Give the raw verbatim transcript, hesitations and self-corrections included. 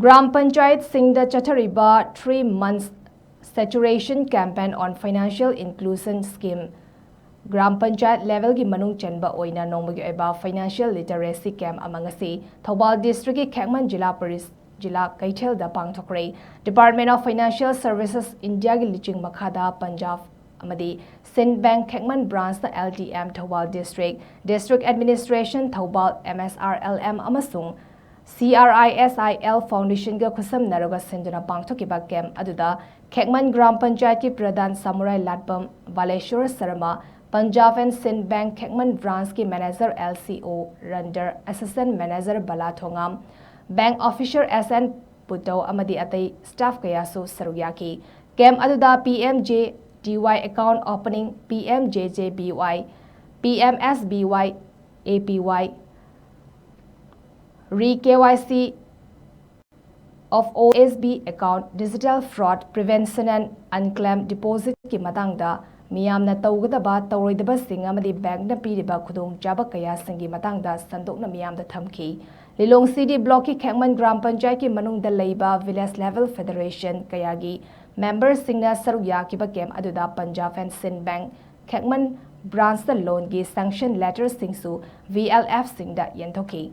Gram ꯄꯟꯆꯥꯌꯠꯁꯤꯡꯗ ꯆꯠꯊꯔꯤꯕ three months saturation campaign on financial inclusion scheme, gram panchayat ꯂꯦꯚꯦꯜꯒꯤ ꯃꯅꯨꯡ ꯆꯟꯕ ꯑꯣꯏꯅ ꯅꯣꯡꯃꯒꯤ ꯑꯣꯏꯕ financial literacy camp ꯑꯃ ꯉꯁꯤ ꯊꯧꯕꯥꯜ ꯗꯤꯁꯇ꯭ꯔꯤꯛꯀꯤ ꯈꯦꯛꯃꯟ ꯖꯤꯂꯥ ꯄꯔꯤꯁ ꯖꯤꯂꯥ ꯀꯩꯊꯦꯜꯗ ꯄꯥꯡꯊꯣꯛꯈ꯭ꯔꯦ꯫ Department of Financial Services Indiaꯒꯤ ꯂꯨꯆꯤꯡ ꯃꯈꯥꯗ ꯄꯟꯖꯥꯕ ꯑꯃꯗꯤ ꯁꯤꯟ ꯕꯦꯡꯛ ꯈꯦꯛꯃꯟ ꯕ꯭ꯔꯥꯟꯁꯅ L T M Thoubal district, District Administration Thoubal, M S R L M ꯑꯃꯁꯨꯡ C R I S I L Foundationꯒ ꯈꯨꯠꯁꯝꯅꯔꯒ ꯁꯤꯟꯗꯨꯅ ꯄꯥꯡꯊꯣꯛꯈꯤꯕ ꯀꯦꯝꯞ ꯑꯗꯨꯗ ꯈꯦꯛꯃꯟ ꯒ꯭ꯔꯥꯝ ꯄꯟꯆꯥꯌꯠꯀꯤ pradhan Samurailatpam Baleshor Sharma, Punjab and Sind bank Khekman ꯕ꯭ꯔꯥꯟꯁꯀꯤ manager L C O Randhir, assistant manager Bala Thongam, bank officer S N Putou ꯑꯃꯗꯤ ꯑꯇꯩ ꯁ꯭ꯇꯥꯐ ꯀꯌꯥꯁꯨ ꯁꯔꯨꯛ ꯌꯥꯈꯤ꯫ ꯀꯦꯝꯞ ꯑꯗꯨꯗ P M J D Y account opening, P M J J B Y, P M S B Y, A P Y, re K Y C of O S B account, digital fraud prevention and unclaimed depositꯀꯤ ꯃꯇꯥꯡꯗ ꯃꯤꯌꯥꯝꯅ ꯇꯧꯒꯗꯕ, ꯇꯧꯔꯣꯏꯗꯕꯁꯤꯡ ꯑꯃꯗꯤ ꯕꯦꯡꯛꯅ ꯄꯤꯔꯤꯕ ꯈꯨꯗꯣꯡꯆꯥꯕ ꯀꯌꯥꯁꯤꯡꯒꯤ ꯃꯇꯥꯡꯗ ꯁꯟꯗꯣꯛꯅ ꯃꯤꯌꯥꯝꯗ ꯊꯝꯈꯤ꯫ ꯂꯤꯂꯣꯡ C D blockꯀꯤ ꯈꯦꯛꯃꯟ ꯒ꯭ꯔꯥꯝ ꯄꯟꯆꯥꯌꯠꯀꯤ ꯃꯅꯨꯡꯗ ꯂꯩꯕ village level federation ꯀꯌꯥꯒꯤ ꯃꯦꯝꯕꯔꯁꯤꯡꯅ ꯁꯔꯨꯛ ꯌꯥꯈꯤꯕ ꯀꯦꯝꯞ ꯑꯗꯨꯗ ꯄꯟꯖꯥꯕ ꯑꯦꯟ ꯁꯤꯟ ꯕꯦꯡꯛ ꯈꯦꯛꯃꯟ ꯕ꯭ꯔꯥꯟꯁꯇ ꯂꯣꯟꯒꯤ sanction letterꯁꯤꯡꯁꯨ V L Fꯁꯤꯡꯗ ꯌꯦꯟꯊꯣꯛꯈꯤ꯫